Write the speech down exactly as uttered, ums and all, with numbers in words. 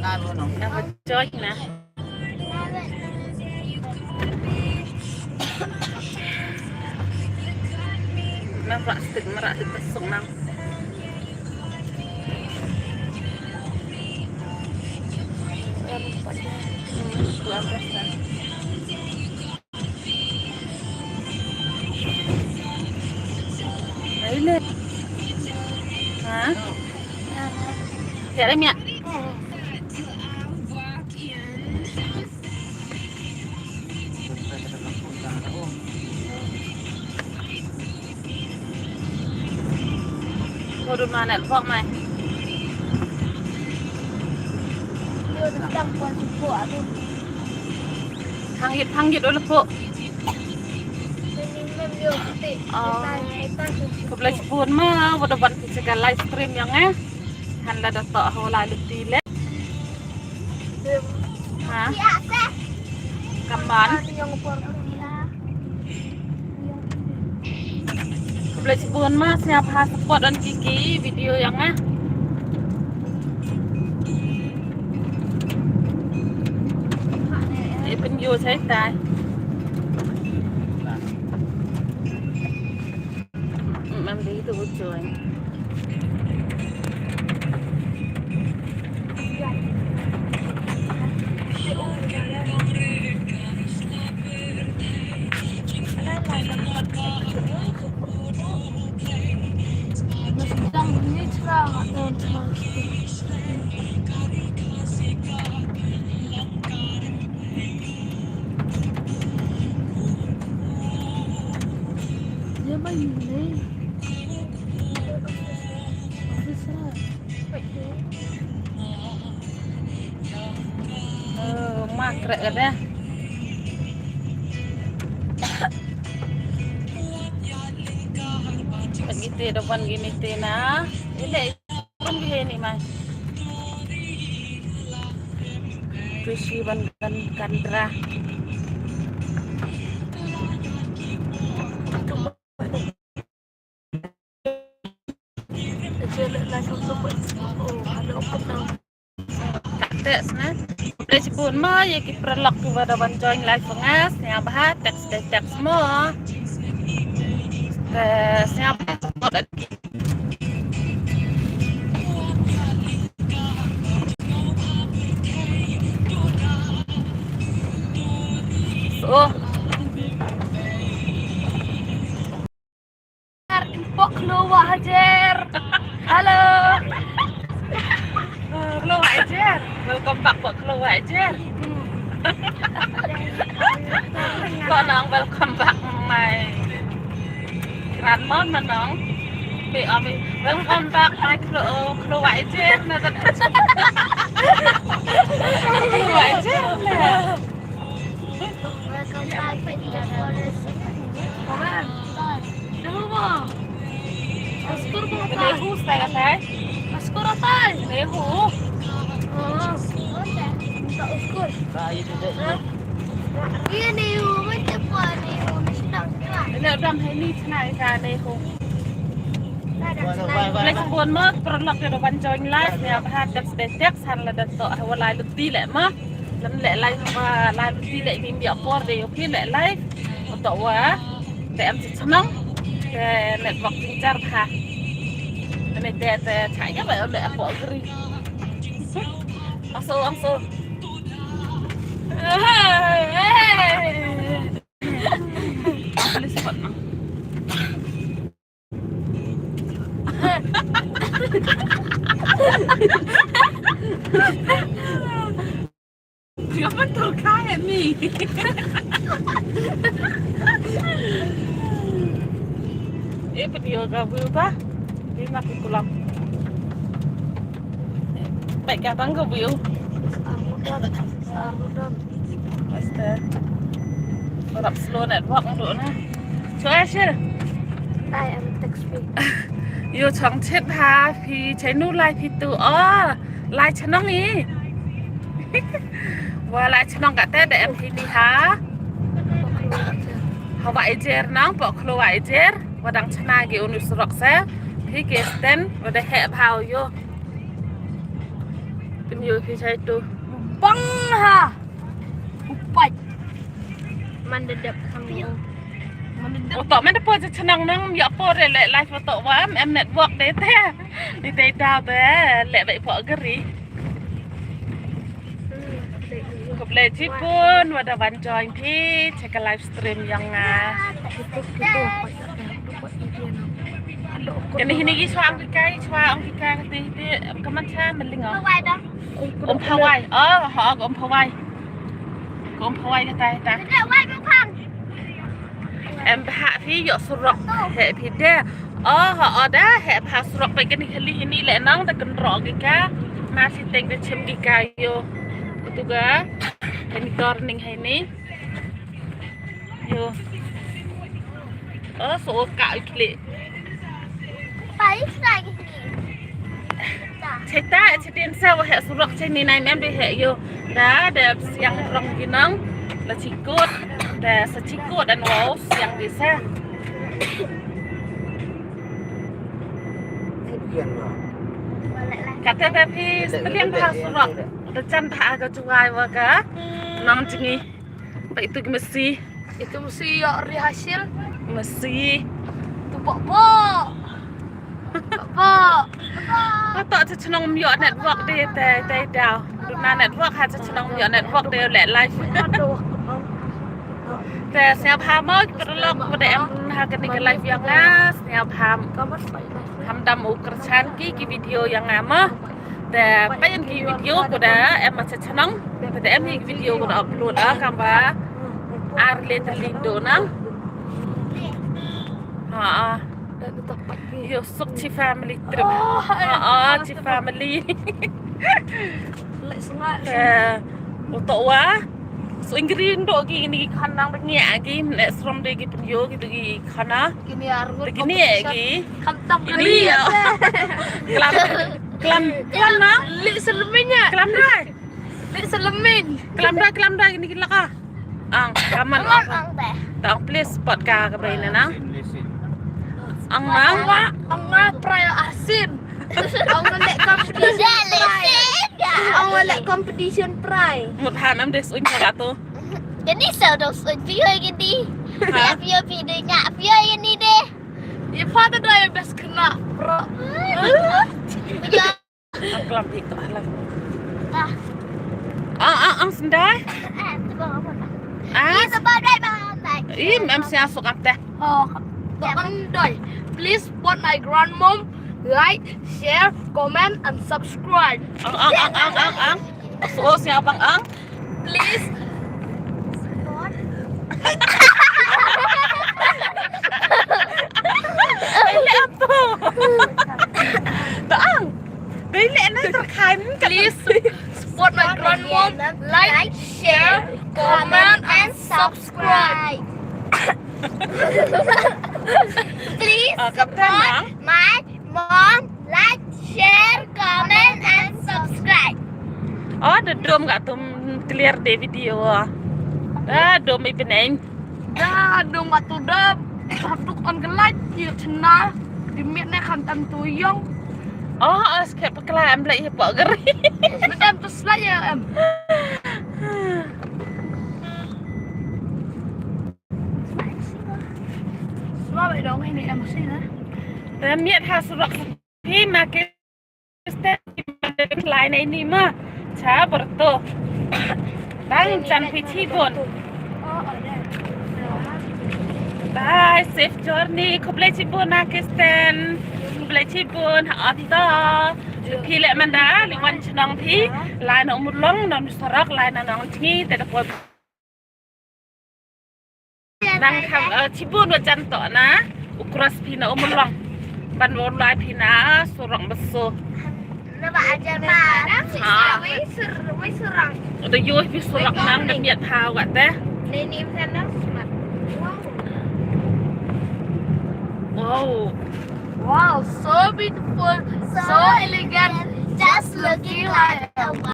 Nang ba join na. Nang rak stik, nang rak stik besok nang. Ai le. Ha? Tiada miak. Ko dun ma network mai. Thang ïit, thang ïit, ula pok. Oh. Khublei shibun ma, wat da ban phi sha ka live stream ïa nga. Han la da toh ha u lai lynti leh. Ha? Come on. Khublei shibun ma, sngap ha support don ki ki video ïa nga. Ïa pynïoh shai tai. Mam dei tu join. Oh, ma krek ka deh. Pagi te depan gini te na. Ini pun dia ni, Mas. Kusi ban kan kandra. Text na. Khublei shibun mo ïa ki paralok kiba da ban join live nga, sngewbha text, text mo. Te sngewbha support. So. Pok Khluwah Hajer. Hello. Khluwah Hajer. Welcome back, Pok Khluwah Hajer. Ko nong, welcome back my grandma ma nong. Be ami, welcome back my Khlu-, Khluwah Hajer. Na ka Khluwah Hajer. Welcome back, Pok Khluwah Hajer. Dah mo. Oscar mo. Nehu sa ka tai? Oscar atai. Nehu. Oh. Minta Oscar. Iya, Nehu, macam apa Nehu? Mesti tahu sekarang. Ini udah ini senai ka Nehu. Khublei shibun mo paralok kiba da ban join live, sngewbha text, text, han la da toh ha u lai lynti leh mo. Lem leh live, ah, live ti leh, ngim ïoh por de ïoh phi leh live. Uto wa te em shi chnong te network jingjar bha. Te ne te te cha ïa ba leh apo gri. Aso, aso. Please, Fatma. Ngapa terkait ni? Eh, video ka view ba? Ni mati pulang. Baik, ka tang ka view. Aste. Harap slow network untuk na. Cuba sih. I am text me. Yo chong chet ha phi chenu lai phi tu. Oh, lai chnong i. Wa lai chnong ka te da em phi ni ha. Hawa Ijer nang Pok Khluwah Ijer. Wa dang chna gi unu surok se. Phi ke sten wa da he bhau yo. Pynïoh phi shai tu. Bang ha. Upai. Man da dep kham ïoh. Man da dep. Uto man da poi sha chnong nang ïa poi re leh live uto wa em network de te. Ni te daw de leh bai poi gari. Khublei chibun wa da wan join phi cha ka live stream jong nga. Kane hini ki chwa ong ki kai, chwa ong ki kai kati ti ka man cha maling ong. Um phawai. Oh, ha um phawai. Um phawai kata kata. Em bha phi ïoh surok he phi de. Oh, ha da he bha surok pe kani hili hini le nang da kan ro ki ka. Ma si teng da chim ki ka ïoh. Kutu ga. Kani kor ning hai ni. Yo. Oh, so ka u kli. Pai sa ki ni. Cheta, chetin sa wa he surok cheni nai mem bi he yo. Da, da siang rong ginang. Da chikut, da sa chikut dan wow siang di sa. Kata da phi seliang bha surok. Da chan bha ka juai wa ka. Nang jingi. Ba itu ki masi. Itu masi ïoh ri hasil. Masi. Tu pok pok. Pok pok. Pok pok. Pok pok. Chnong ym ïoh network de te te daw. Duna network ha chnong ym ïoh network de leh live. Te sngap ha mo ki paralok pada em ha kani ka live ïa nga sngap ha. Ham dam u kyrchan ki ki video ïa nga ma. Te pynki video ko da em ma cha chnong. Te em ki video ko da upload a kam ba ar le te lindo na. Ha a. Yo suk chi family trip. Ha a chi family. Te uto wa. So ingri ndo ki ni khana ngi agi ne srom de ki pynyo ki de ki khana. Kini ar ngut kini agi. Kini ya. Klam klam klam na. Li seleminya. Klam dai. Li selemin. Klam dai klam dai kini laka. Ang kaman ang. Ang teh. Tang please pot ka ka bai na nang. Ang nang. Ang nga prai asin. Ang nga lek competition prai. Ang nga lek competition prai. Mut hanam des uin ka tu. Kani sa dos uin pio gini. Ya pio pio de nga pio ini de. Ya pada dai best kena bro. Klam dik tu alam. Ang ang ang sendai. Ah. Ih, mem sia sok ap teh. Oh, klam doi. Please support my grandmom. Like, share, comment, and subscribe. Ang ang ang ang ang ang. So siapa ang? Please. Ang. Dai leh na terkhan. Please support my grandmom. Like, share, comment, and subscribe. Please support my mom. Like, share, comment, and subscribe. Oh, da dum ka tum clear de video. Da dum i peneng. Da dong atu da. Haduk on ke light ya chena. Di mit ne kan tam tu yong. Oh, as ke pakla em lai pok geri. Betam tu slai ya em. Semua baik dong ini em sih na. Te miat ha surok hi ma ke step lai nei ni ma cha berto. Bang chan phi chibun. Bye, safe journey. Khublei chibun na Kristen. Khublei chibun ha oto. Phi leh manda li wan chnong phi. Lai na umur long na sorok lai na nong chngi te da poi. Nang kham chibun wa jan to na u cross phi na umulong ban wa lai phi na surok beso. Na ba ajar ma. Wei sur wei surang. Udah yo phi surok nang da miat ha wa te. Ni ni sana smart. Wow. Wow, so beautiful, so elegant, just looking like a